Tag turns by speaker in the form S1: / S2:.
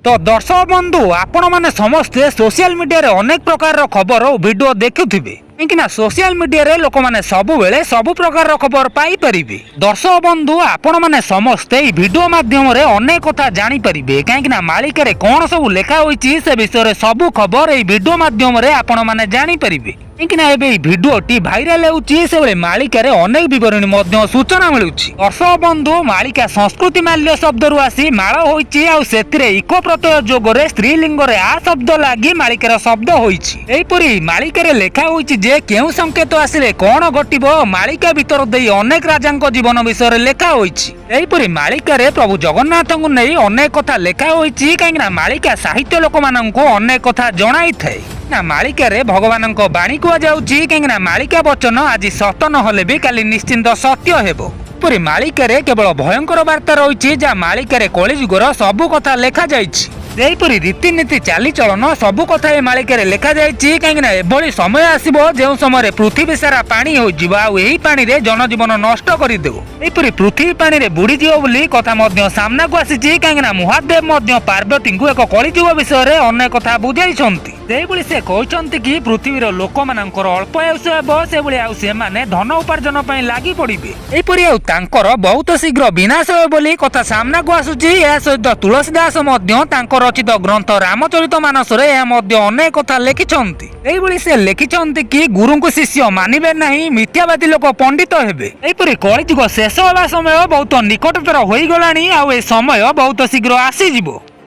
S1: ତ ଦର୍ଶକ ବନ୍ଧୁ, ଆପଣମାନେ ସମସ୍ତେ ସୋସିଆଲ ମିଡିଆରେ ଅନେକ ପ୍ରକାରର ଖବର ଓ ଭିଡିଓ ଦେଖୁଥିବେ, କାହିଁକି ନା ସୋସିଆଲ ମିଡିଆରେ ଲୋକମାନେ ସବୁବେଳେ ସବୁ ପ୍ରକାରର ଖବର ପାଇପାରିବେ। ଦର୍ଶକ ବନ୍ଧୁ, ଆପଣମାନେ ସମସ୍ତେ ଏହି ଭିଡିଓ ମାଧ୍ୟମରେ ଅନେକ କଥା ଜାଣିପାରିବେ, କାହିଁକି ନା ମାଳିକାରେ କଣ ସବୁ ଲେଖା ହୋଇଛି, ସେ ବିଷୟରେ ସବୁ ଖବର ଏହି ଭିଡିଓ ମାଧ୍ୟମରେ ଆପଣମାନେ ଜାଣିପାରିବେ। କାହିଁକି ନା ଏବେ ଏହି ଭିଡିଓଟି ଭାଇରାଲ ହେଉଛି, ସେଭଳି ମାଳିକାରେ ଅନେକ ବିବରଣୀ ମଧ୍ୟ ସୂଚନା ମିଳୁଛି। ଦର୍ଶକ ବନ୍ଧୁ, ମାଳିକା ସଂସ୍କୃତ ମାଲ୍ୟ ଶବ୍ଦରୁ ଆସି ମାଳ ହୋଇଛି, ଆଉ ସେଥିରେ ଇକ ପ୍ରତ୍ୟୟ ଯୋଗରେ ସ୍ତ୍ରୀଲିଙ୍ଗରେ ଆ ଶବ୍ଦ ଲାଗି ମାଳିକାର ଶବ୍ଦ ହୋଇଛି। ଏହିପରି ମାଳିକାରେ ଲେଖା ହୋଇଛି ଯେ କେଉଁ ସଂକେତ ଆସିଲେ କଣ ଘଟିବ। ମାଳିକା ଭିତର ଦେଇ ଅନେକ ରାଜାଙ୍କ ଜୀବନ ବିଷୟରେ ଲେଖା ହୋଇଛି। ଏହିପରି ମାଳିକାରେ ପ୍ରଭୁ ଜଗନ୍ନାଥଙ୍କୁ ନେଇ ଅନେକ କଥା ଲେଖା ହୋଇଛି, କାହିଁକି ନା ମାଳିକା ସାହିତ୍ୟ ଲୋକମାନଙ୍କୁ ଅନେକ କଥା ଜଣାଇଥାଏ। ନା ମାଳିକାରେ ଭଗବାନଙ୍କ ବାଣୀ କୁହାଯାଉଛି, କାହିଁକି ନା ମାଳିକା ବଚନ ଆଜି ସତ ନହେଲେ ବି କାଲି ନିଶ୍ଚିନ୍ତ ସତ୍ୟ ହେବ। ଏପରି ମାଳିକାରେ କେବଳ ଭୟଙ୍କର ବାର୍ତ୍ତା ରହିଛି, ଯାହା ମାଳିକାରେ କଳିଯୁଗର ସବୁ କଥା ଲେଖାଯାଇଛି। ସେହିପରି ରୀତିନୀତି, ଚାଲିଚଳନ ସବୁ କଥା ଏ ମାଳିକାରେ ଲେଖାଯାଇଛି, କାହିଁକି ନା ଏଭଳି ସମୟ ଆସିବ, ଯେଉଁ ସମୟରେ ପୃଥିବୀ ସାରା ପାଣି ହୋଇଯିବ ଆଉ ଏହି ପାଣିରେ ଜନଜୀବନ ନଷ୍ଟ କରିଦେବ। ଏହିପରି ପୃଥିବୀ ପାଣିରେ ବୁଡ଼ିଯିବ ବୋଲି କଥା ମଧ୍ୟ ସାମ୍ନାକୁ ଆସିଛି, କାହିଁକି ନା ମହାଦେବ ମଧ୍ୟ ପାର୍ବତୀଙ୍କୁ ଏକ କଳିଯୁଗ ବିଷୟରେ ଅନେକ କଥା ବୁଝାଇଛନ୍ତି। ସେହିଭଳି ସେ କହିଛନ୍ତି କି ପୃଥିବୀର ଲୋକମାନଙ୍କର ଅଳ୍ପ ଆୟୁଷ ହେବ, ସେଭଳି ଆଉ ସେମାନେ ଧନ ଉପାର୍ଜନ ପାଇଁ ଲାଗି ପଡ଼ିବେ। ଏହିପରି ଆଉ ତାଙ୍କର ବହୁତ ଶୀଘ୍ର ବିନାଶ ହେବ ବୋଲି କଥା ସାମ୍ନାକୁ ଆସୁଛି। ଏହା ସହିତ ତୁଳସୀ ଦାସ ମଧ୍ୟ ତାଙ୍କ ରଚିତ ଗ୍ରନ୍ଥ ରାମଚରିତ ମାନସରେ ଏହା ମଧ୍ୟ ଅନେକ କଥା ଲେଖିଛନ୍ତି। ଏଇଭଳି ସେ ଲେଖିଛନ୍ତି କି ଗୁରୁଙ୍କୁ ଶିଷ୍ୟ ମାନିବେ ନାହିଁ, ମିଥ୍ୟାବାଦୀ ଲୋକ ପଣ୍ଡିତ ହେବେ। ଏହିପରି କଳିଯୁଗ ଶେଷ ହେବା ସମୟ ବହୁତ ନିକଟତର ହୋଇଗଲାଣି ଆଉ ଏ ସମୟ ବହୁତ ଶୀଘ୍ର ଆସିଯିବ।